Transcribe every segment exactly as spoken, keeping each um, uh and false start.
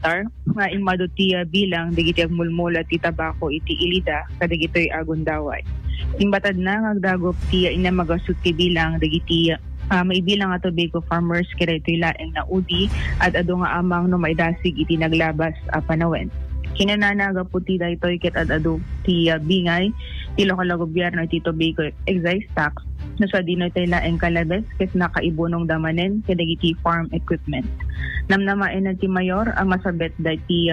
hektar nga immadu ti, ah, bilang dagiti agmulmula ti tabako iti ilida kadagitoy a gundaway. Imbatadna nga agdagop ti, ah, inna magasut ti bilang dagiti, ah, maibilang a tobacco farmers kadagitoy laeng naudi, ad-adu nga amang no maidasig iti naglabas a panawen. Kinunana, gapu ti daytoy ket ad-adu ti, ah, bingay ti lokal a gobyerno iti tobacco excise tax, no sadino itoy laeng kalabes ket nakaibunongda manen kadagiti farm equipment. Namnamaen ti mayor a masabetda iti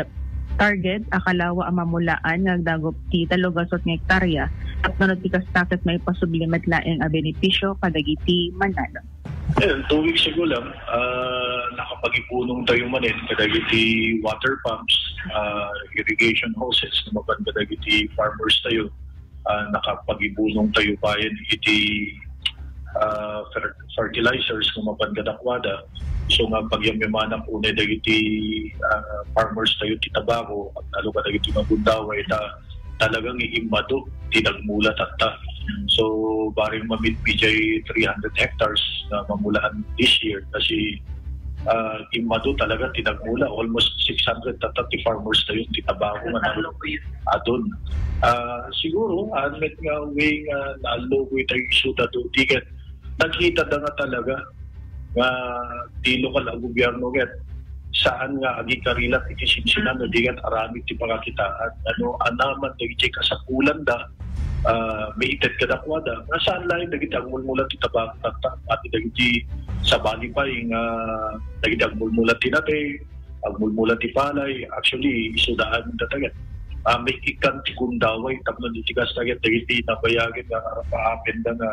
target a kalawa a mamulaan nga agdagop ti tallogasut nga hektarya, tapno no ti kasta ket maipasubli met laeng a benepisio kadagiti mannalon. Ayun, two weeks ago lang, ah, nakapag-ibunong tayo manen kadagiti water pumps, ah, irrigation hoses, nga mapan kadagiti farmers tayo. Ah, nakapag-ibunong tayo bayan iti, ah, fer-, fertilizers nga mapan kadakuada. So nga pagyamyamanak unay dagiti, ah, farmers tayo ti tabako, agtalo kadagiti nga gundaway, ta talagang immadu ti nagmula tatta. So, barring mamit pijay three hundred hectares na mamulaan this year kasi, ah, immadu talaga ti nagmula. Almost six hundred tatta ti farmers tayo ti tabako nga nag-, adun. Ah, siguro, ah, met nga way nga naallow ko itay isu da do, di ket nakita da nga talaga nga ti lokal a gobyerno ket saan nga agikarilat iti sinsinan no di ket aramid ti pakakitaan. Ano, anaman dagiti kasapulan da, ah, maited kadakuada. Nga saan laeng dagiti agmulmula ti tabako tatta, pati dagiti sabali pay nga dagiti agmulmula ti nate, agmulmula ti palay. Actually, isu daan da taget. Ah, may ikkan ti gundaway, tapno di tigas taget, dagiti nabayagen nga arapaapen da nga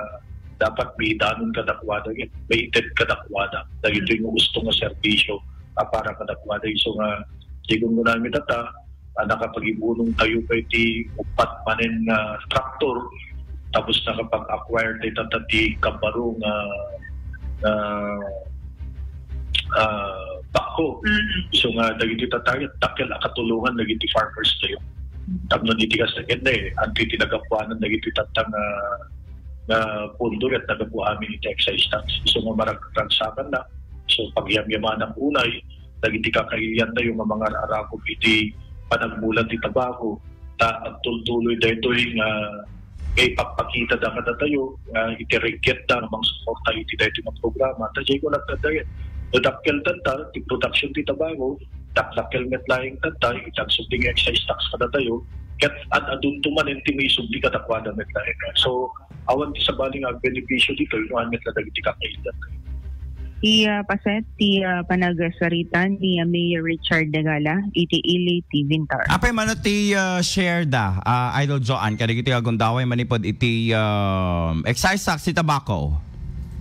dapat maidanon kadakuada, ket maited kadakuada. Dagitoy nga gusto nga serbisyo a para kadakuada. Isu nga, sigun ko namin tata, ah, nakapag-ibunong tayo pa iti upat manen nga traktor, tapos nakapag-acquire tayo tata ti kabaro nga, nga, ah, backhoe. Mm. So nga, dagiti tata, dakkel a katulongan dagiti farmers tayo. Tapno di tigas na ket na eh, anti ti nagapuanan dagiti tatta nga, nga pondo ket nagapu amin iti excise tax. So nga marag-, ragsakan na. So pagyamyamanak unay, dagiti kakailian tayo nga mangar-arakop iti panagmulan ti tabako, ta agtultuloy daytoy nga, nga ipakpakita da kadatayo nga iti regget da nga mangsuporta iti daytoy nga programa. Ta jay ko nagdadaget. No dakkel tatta, ti production ti tabako, dakdakkel met laeng tatta, iti agsubli nga excise tax kadatayo, ket ad-adunto manen ti maisubli kadakuada met laeng. So, awan ti sabali nga agbenepisio ditoy, no, met la dagiti kakailian. Ti, ah, paset, ti, ah, panagsaritan ni, ah, Mayor Richard Dagala iti ili ti Vintar. Apay mano ti, ah, share da, ah, Idol Joan, kadagiti agundaway manipud iti, ah, excise tax ti tabako?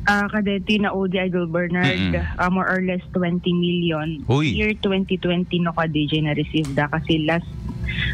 Ah, kadeti naudi, Idol Bernard, Mm-mm. ah, more or less twenty million. Uy. Year twenty twenty no kadi jay na-receive da kasi last,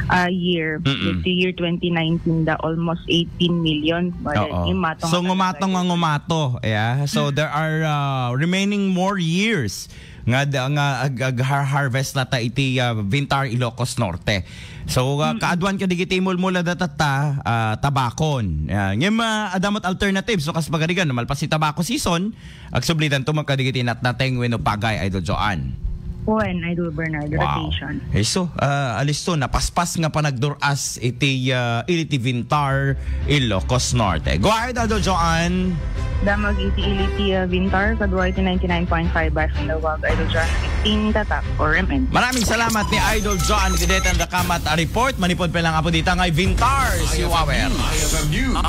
ah, year, Mm-mm. iti year twenty nineteen da almost eighteen million. Wala, Oo. Imato So, nga ngumato nga talaga. Ngumato, yeah. So, Mm. there are, uh, remaining more years nga da-, nga ag-, ag-har-, harvest na ta iti, uh, Vintar, Ilocos Norte. So, uh, Mm. kaaduan kadagiti mulmula datatta, uh, tabakon. Yeah. Ngem, uh, adda met alternative. So, kas pagarigan, no malpas ti tabako season, agsublidanto man kadagiti natnateng wenno pagay, Idol Joan. Wen, Idol Bernard, Wow. rotation. Isu, ah, alisto, napaspas nga panagdur-as iti, ah, ili ti Vintar, Ilocos Norte. Go ahead, Idol Joan. Damag iti ili ti, ah, Vintar, kadua iti ninety-nine point five F M Lawag, Idol Joan, fifteen Tatak, R M N. Maraming salamat ni Idol Joan iti daytan dakamat a report. Manipud pa lang apo dita nga Vintar, si Wawer. I F M News.